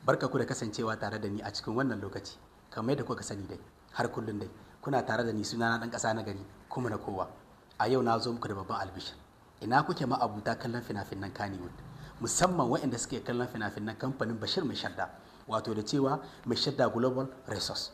Barka ku da kasancewa tare da ni a cikin wannan lokaci. Kamar yadda kuka sani dai, har kullum dai, kuna tare da ni, sunana ɗan ƙasa na gari kuma na kowa. A yau na zo muku da babban albishir. Ina kuke ma'abuta kallon fina-finan Kannywood, musamman waɗanda suke kallon fina-finan kamfanin Bashir Mai Shadda, wato da cewa Mai Shadda Global Resource.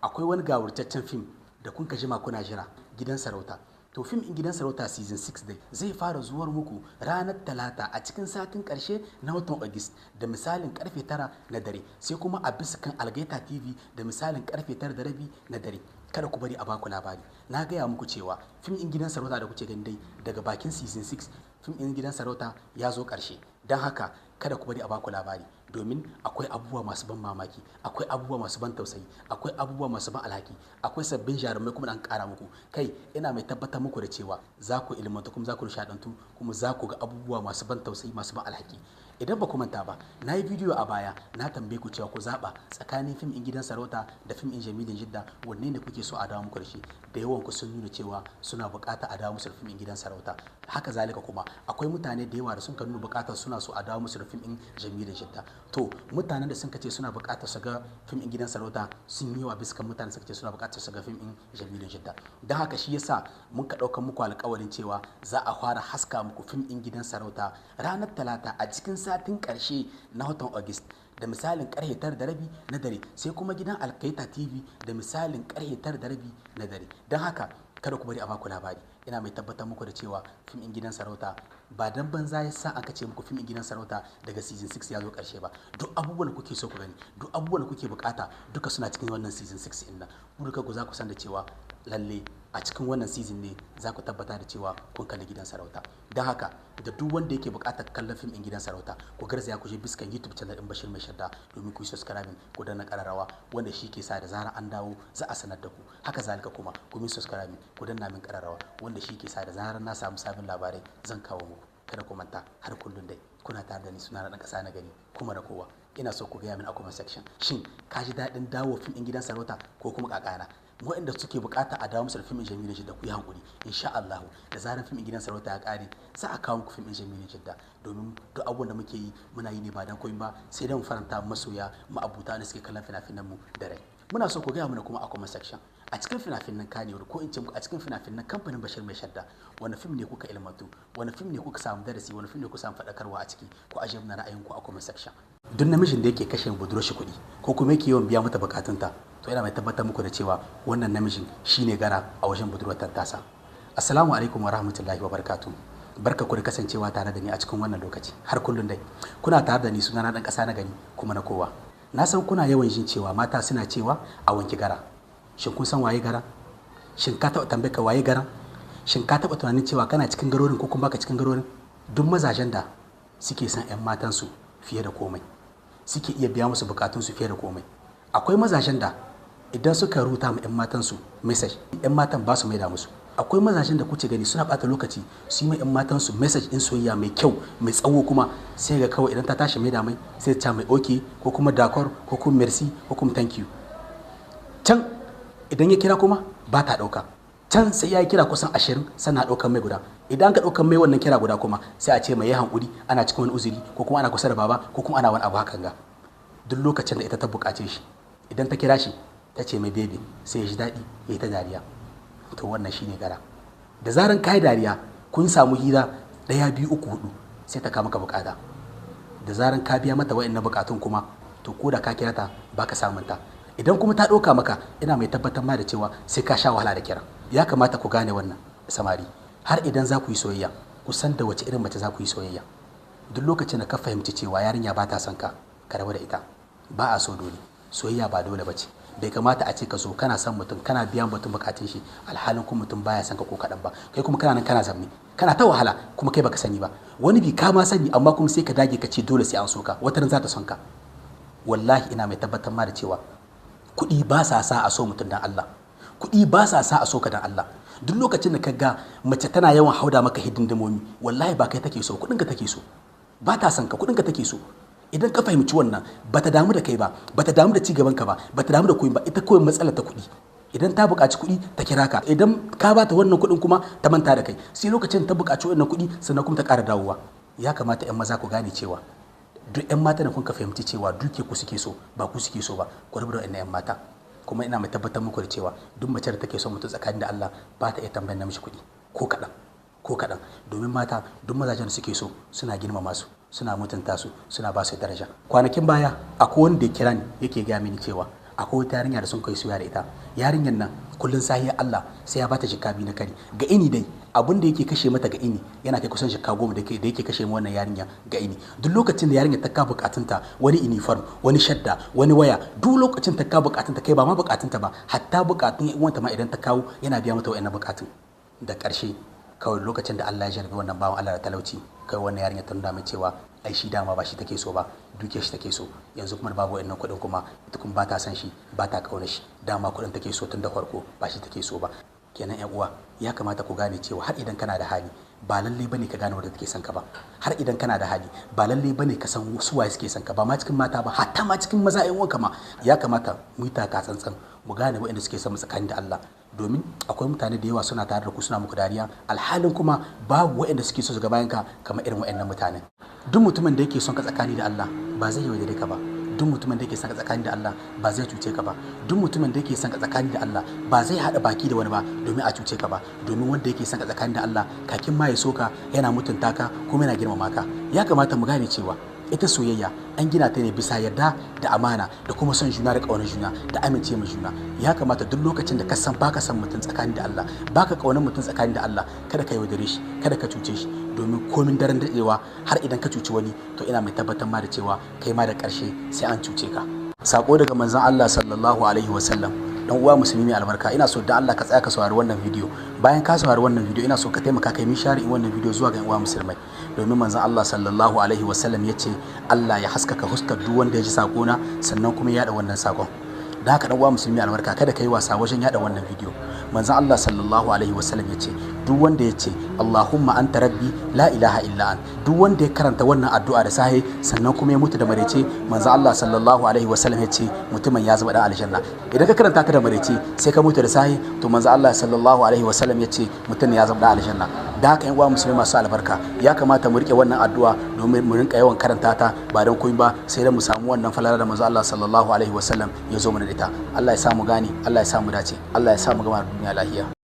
Akwai wani gawurtaccen fim da kun ka jima kuna jira, Gidan Sarauta. To, fim in Gidan Sarauta season 6 dai zai fara zuwar muku ranar Talata a cikin satin karshe na watan August da misalin karfe 9 na dare, sai kuma a bisa kan Algaita TV da misalin karfe 9:30 na dare. Kada ku bari a baku labari. Na gaya muku cewa fim in Gidan Sarauta da kuke gani dai, daga bakin season 6 fim in Gidan Sarauta ya zo karshe. Don haka kada ku bari a baku labari, domin akwai abubuwa masu ban mamaki, akwai abubuwa masu ban tausayi, akwai abubuwa masu ban alhaki, akwai sabbin jarumai kuma an kara muku. Kai, ina mai tabbatar muku da cewa za ku ilmanta, kuma za ku nishadantu, kuma za ku ga abubuwa masu ban tausayi, masu ban alhaki. Idan ba ku manta ba, na yi bidiyo a baya, na tambaye ku cewa ku zaɓa tsakanin fim in Gidan Sarauta da fim in Jamilin Jidda, wanne ne kuke so a dawo muku da shi? Da yawan ku sun nuna cewa suna buƙata a dawo musu da fim in Gidan Sarauta. Haka zalika kuma akwai mutane da yawa da sun ka nuna buƙatar suna so a dawo musu da fim in Jamilin Jidda. To, mutanen da sun ka ce suna buƙatar su ga fim in Gidan Sarauta sun yi yawa bisa kan mutanen suka ce suna buƙatar su ga fim in Jamilin Jidda. Don haka shi yasa mun ka ɗaukar muku alƙawarin cewa za a fara haska muku fim in Gidan Sarauta ranar Talata a cikin satin ƙarshe na watan August da misalin karfe 9:30 na dare, sai kuma gidan Algaita TV da misalin karfe 9:30 na dare. Don haka kada ku bari a baku labari. Ina mai tabbatar muku da cewa fim in Gidan Sarauta ba dan banza ya sa aka ce muku fim in Gidan Sarauta daga season 6 ya zo karshe ba. Duk abubuwan da kuke so ku gani, duk abubuwan da kuke bukata, duka suna cikin wannan season 6 din nan. Ku duka ku za ku san da cewa lalle a cikin wannan season ne za ku tabbata da cewa kun kalli Gidan Sarauta. Don haka da duk wanda yake bukatar kallon fim in Gidan Sarauta, ku garzaya ku je biskan YouTube channel din Bashir Mai Shadda domin ku yi subscribing, ku danna kararrawa, wanda shi ke sa da zarar an dawo za a sanar da ku. Haka zalika kuma ku yi subscribing, ku danna min kararrawa, wanda shi ke sa da zarar na samu sabon labarai zan kawo muku. Kada ku manta, har kullum dai kuna tare da ni, suna na ɗan ƙasa na gari kuma da kowa. Ina so ku gaya min a comment section, shin ka ji daɗin dawo fim ɗin Gidan Sarauta ko kuma kakana? Waɗanda suke bukata a dawo musu da fim ɗin Jamilin Jidda, ku yi hankuri. Insha Allah da zarar fim ɗin Gidan Sarauta ya ƙare, za a kawo muku fim ɗin Jamilin Jidda, domin duk abubuwan da muke yi, muna yi ne ba dan komai ba sai dan mu faranta masoya, ma'abuta da suke kallon fina-finan mu da rai. Muna so ku gaya mana kuma a comment section, a cikin fina-finan Kannywood, ko in ce muku a cikin fina-finan kamfanin Bashir Mai Shadda, wani fim ne kuka ilmantu, wani fim ne kuka samu darasi, wani fim ne kuka samu faɗakarwa a ciki? Ku ajiye mana ra'ayinku a comment section. Duk namijin da yake kashe budurwar shi kuɗi, ko kuma yake yawan biya mata bukatunta, to ina mai tabbatar muku da cewa wannan namijin shine gara a wajen budurwar tasa. Assalamu alaikum wa rahmatullahi wa barakatuh. Barka ku da kasancewa tare da ni a cikin wannan lokaci. Har kullum dai kuna tare da ni, sunana ɗan ƙasa na gari kuma na kowa. Na san kuna yawan jin cewa mata suna cewa a wanki gara. Shin kun san waye gara? Shin ka taɓa tambaye ka waye gara? Shin ka taɓa tunanin cewa kana cikin garorin ko kuma baka cikin garorin? Duk mazajen da suke son 'yan matansu fiye da komai, suke iya biya musu bukatunsu fiye da komai. Akwai mazajen da idan suka rubuta ma 'yan matansu message, 'yan matan ba su maida musu. Akwai mazajen da kuke gani suna bata lokaci su yi ma 'yan matansu message in soyayya mai kyau, mai tsawo, kuma sai ga kawai idan ta tashi maida mai, sai ta mai okay, ko kuma d'accord, ko kuma merci, ko kuma thank you. Can idan ya kira kuma ba ta ɗauka. Can sai ya yi kira kusan 20 sannan ɗaukar mai guda. Idan ka ɗaukar mai wannan kira guda kuma, sai a ce mai yi hankuri, ana cikin wani uzuri, ko kuma ana kusa da baba, ko kuma ana wani abu hakan ga. Duk lokacin da ita ta buƙace shi, idan ta kira shi ta ce mai baby, sai ya ji daɗi, ya yi ta dariya. To, wannan shine gara. Da zaran ka yi dariya, kun samu hira ɗaya, biyu, uku, hudu, sai ta kama ka bukata. Da zaran ka biya mata wa'annan bukatun kuma, to ko da ka kira ta baka samun ta. Idan kuma ta ɗauka maka, ina mai tabbatar ma da cewa sai ka sha wahala da kira. Ya kamata ku gane wannan, samari. Har idan za ku yi soyayya, ku san da wace irin mace za ku yi soyayya. Duk lokacin da ka fahimci cewa yarinya ba ta son ka, ka rabu da ita. Ba a so dole. Soyayya ba dole bace. Bai kamata a ce ka zo kana son mutum, kana biyan mutum bukatun shi, alhalin kuma mutum baya son ka ko kaɗan ba. Kai kuma kana nan kana zamne, kana ta wahala, kuma kai baka sani ba. Wani bi ka ma sani, amma kuma sai ka dage ka ce dole sai an so ka. Wata za ta son ka. Wallahi ina mai tabbatar ma da cewa kuɗi ba sa sa a so mutum dan Allah. Kuɗi ba sa sa a so ka dan Allah. Duk lokacin da ka ga mace tana yawan hauda maka hidindimomi, wallahi ba kai take so, kuɗin ka take so. Ba ta son ka, kuɗin ka take so. Idan ka fahimci wannan, ba ta damu da kai ba, ba ta damu da cigaban ka ba, ba ta damu da koyi ba, ita kawai matsalar ta kuɗi. Idan ta buƙaci kuɗi, ta kira ka. Idan ka ba ta wannan kuɗin kuma, ta manta da kai, sai lokacin ta buƙaci wannan kuɗi sannan kuma ta ƙara dawowa. Ya kamata 'yan maza ku gane cewa Duk 'yan mata da kun ka fahimci cewa duke ku suke so ba ku suke so ba, ku rabu da wa'annan 'yan mata. Kuma ina mai tabbatar muku da cewa duk mace da take son mutum tsakanin da Allah ba ta iya tambayar namiji kuɗi ko kaɗan, ko kaɗan. Domin mata duk mazajen da suke so suna girmama su, suna mutunta su, suna ba su daraja. Kwanakin baya akwai wanda ya kira ni yake gaya mini cewa akwai wata yarinya da sun kai soyayya da ita. Yarinyar nan kullun sahiya Allah sai ya bata jikka 2 na kari ga ini. Dai abin da yake kashe mata ga ini yana kai kusan jikka 10 da yake kashe wannan yarinya ga ini. Duk lokacin da yarinya ta ka bukatunta wani uniform, wani shadda, wani waya, duk lokacin ta ka bukatunta, kai ba ma bukatunta ba, hatta bukatun yan uwanta ma idan ta kawo yana biya mata wa'annan bukatun. Da ƙarshe kawai lokacin da Allah ya jarabi wannan bawan Allah da talauci, kai wannan yarinya ta nuna mai cewa ai shi dama ba shi take so ba, duke shi take so. Yanzu kuma babu wa'annan kuɗin, kuma ita kuma ba ta san shi, ba ta ƙaunar shi. Dama kuɗin take so tun da farko, ba shi take so ba. Kenan yan uwa, ya kamata ku gane cewa har idan kana da hali ba lalle bane ka gane wanda take son ka ba. Har idan kana da hali ba lalle bane ka san su waye suke son ka ba, ma cikin mata ba, hatta ma cikin maza yan uwanka ma. Ya kamata mu yi taka tsantsan, mu gane waɗanda suke son mu tsakanin da Allah, domin akwai mutane da yawa suna tare da ku suna muku dariya, alhalin kuma babu waɗanda suke so su ga bayan ka kamar irin waɗannan mutanen. Duk mutumin da yake son ka tsakani da Allah ba zai yaudare ka ba. Duk mutumin da yake son ka tsakani da Allah ba zai cuce ka ba. Duk mutumin da yake son ka tsakani da Allah ba zai haɗa baki da wani ba domin a cuce ka ba. Domin wanda yake son ka tsakani da Allah, kakin ma ya so ka yana mutunta ka kuma yana girmama ka. Ya kamata mu gane cewa ita soyayya an gina ta ne bisa yarda da amana da kuma son juna da ƙaunar juna da amince ma juna. Ya kamata duk lokacin da ka san baka son mutum tsakani da Allah, baka ƙaunar mutum tsakani da Allah, kada ka yaudare shi, kada ka cuce shi. Domin komin daren daɗewa har idan ka cuci wani, to ina mai tabbatar ma da cewa kai ma da ƙarshe sai an cuce ka. Sako daga manzon Allah sallallahu alaihi wasallam. Dan uwa musulmi mai albarka, ina so dan Allah ka tsaya ka saurari wannan bidiyo. Bayan ka saurari wannan bidiyo, ina so ka taimaka kai mi share wannan bidiyo zuwa ga yan uwa musulmai, domin manzon Allah sallallahu alaihi wasallam yace Allah ya haskaka huskar duk wanda ya ji sako na sannan kuma ya yada wannan sakon. Da haka dan uwa musulmi albarka, kada ka yi wasa wajen yada wannan bidiyo. Manzon Allah sallallahu alaihi wasallam yace duk wanda yace Allahumma anta rabbi la ilaha illa ant, duk wanda ya karanta wannan addu'a da sahe sannan kuma ya mutu da marece, manzon Allah sallallahu alaihi wasallam yace mutumin ya zama dan aljanna. Idan ka karanta ta da marece sai ka mutu da sahe, to manzon Allah sallallahu alaihi wasallam yace mutum ya zama dan aljanna. Da haka yan uwa musulmi masu albarka, ya kamata mu rike wannan addu'a domin mu rinka yawan karanta ta, ba don komai ba sai dan mu samu wannan falala da manzon Allah sallallahu alaihi wasallam ya zo mana da ita. Allah ya sa mu gane, Allah ya sa mu dace, Allah ya sa mu gama duniya lafiya.